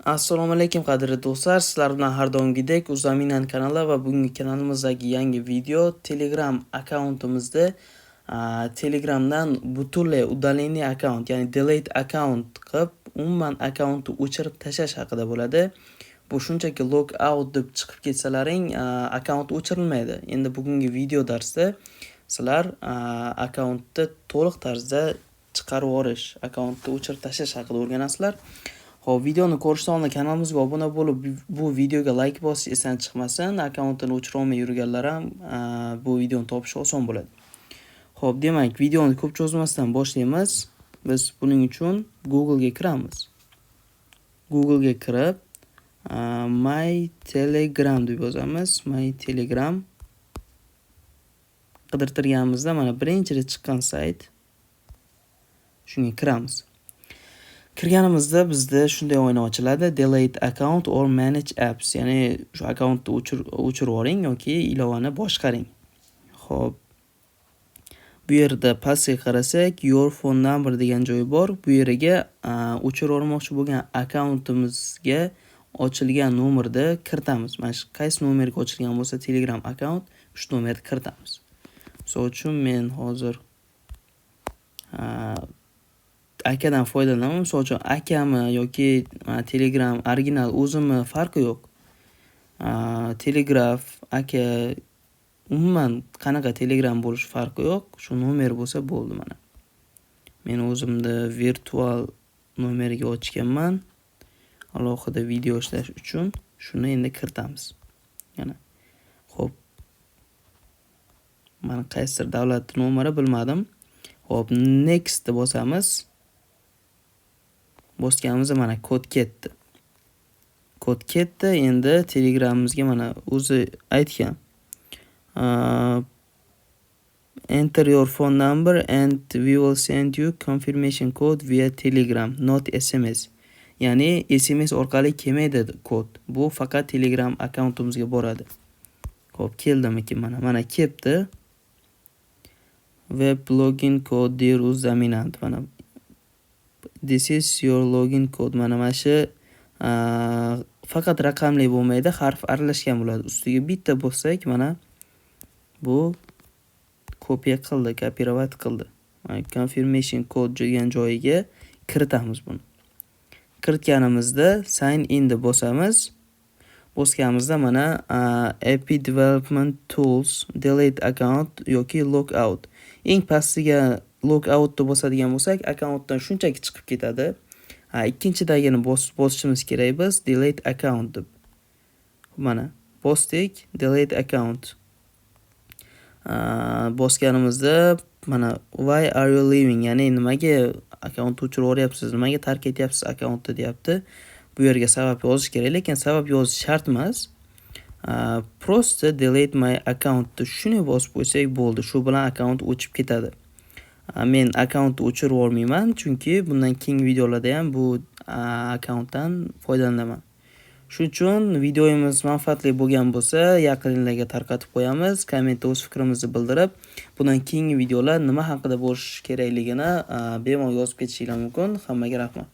Assalomu alaykum, qadrli do'stlar. Sizlar bilan har doimgidek Uzaminan kanali va bugungi kanalimizdagi yangi video Telegram akkauntimizda Telegramdan butunlay удаление akkaunt, ya'ni delete account qilib, umuman akkauntni o'chirib tashlash haqida bo'ladi. Bu shunchaki log out deb chiqib ketsalaring, akkaunt o'chirilmaydi. Endi bugungi video darsda sizlar akkauntni to'liq tarzda chiqarib yuborish, akkauntni o'chirib tashlash haqida o'rganasizlar. Xo'p, videoni ko'rishdan oldin kanalimizga obuna bo'lib, bu videoga layk bosish esdan chiqmasin. Akkauntini o'chira olmay yurganlar ham bu videoni topish oson bo'ladi. Xo'p, demak, videoni ko'p cho'zmasdan boshlaymiz. Biz buning uchun Google ga kiramiz. Google ga kirib, My Telegram deb yozamiz. My Telegram qidirtirganimizda mana birinchi chiqqan sayt, shunga kiramiz. Kirganimizda bizda shunday oyna ochiladi: delete account or manage apps, ya'ni shu akkauntni o'chirib yuboring yoki ilovani boshqaring. Xo'p. Bu yerda pastga qarasak, your phone number degan joyi bor. Bu yeriga o'chirib yubormoqchi bo'lgan akkauntimizga ochilgan nomerni kiritamiz. Mana shu qaysi nomerga ochilgan bo'lsa Telegram akkaunt, shu nomerni kiritamiz. Misol uchun, men hozir akadan foydalanaman. Misol uchun, akami yoki Telegram original o'zimmi, farqi yo'q. Telegraf aka, umuman qanaqa Telegram bo'lishi farqi yo'q. Shu nomer bo'lsa bo'ldi mana. Men o'zimni virtual nomeriga ochganman, alohida video ishlash uchun. Shuni endi kiritamiz. Mana. Xo'p. Mana qaysidir davlat nomeri, bilmadim. Xo'p, next deb bosamiz. Bosganimizda mana kod ketdi. Kod ketdi. Endi Telegramimizga mana o'zi aytgan. Enter your phone number and we will send you confirmation code via Telegram, not SMS. Ya'ni SMS orqali kelmaydi kod. Bu faqat Telegram akkauntimizga boradi. Xo'p, keldimikin mana? Mana kelibdi. Web login code, dear Uzaminant. Mana, this is your login code. Mana shu faqat raqamli bo'lmaydi, harf aralashgan bo'ladi. Ustiga bitta bossak, mana bu kopiya qildi, копировать qildi. Confirmation code degan joyiga kiritamiz buni. Kiritganimizda sign in deb bosamiz. Bosganimizda mana API Development Tools, delete account yoki log out. Eng pastiga log out deb bosadigan bo'lsak, akkauntdan shunchaki chiqib ketadi. Ha, ikkinchidagini bosishimiz kerak biz, delete account deb. Mana bosdik, delete account. Bosganimizda mana why are you leaving, ya'ni nimaga akkauntni o'chirib yuboryapsiz, nimaga tark etyapsiz akkauntni, deyapti. Bu yerga sabab yozish kerak, lekin sabab yozish shart emas. Просто delete my account deb shuni bosib qo'ysak bo'ldi. Shu bilan akkaunt o'chib ketadi. Men akkauntni o'chirib yubormayman, chunki bundan keyingi videolarda ham bu akkauntdan foydalanaman. Shuning uchun videomiz manfaatli bo'lgan bo'lsa, yaqinlarga tarqatib qo'yamiz. Kommentda o'z fikrimizni bildirib, bundan keyingi videolar nima haqida bo'lishi kerakligini bemalol yozib ketishinglar mumkin. Hammaga rahmat.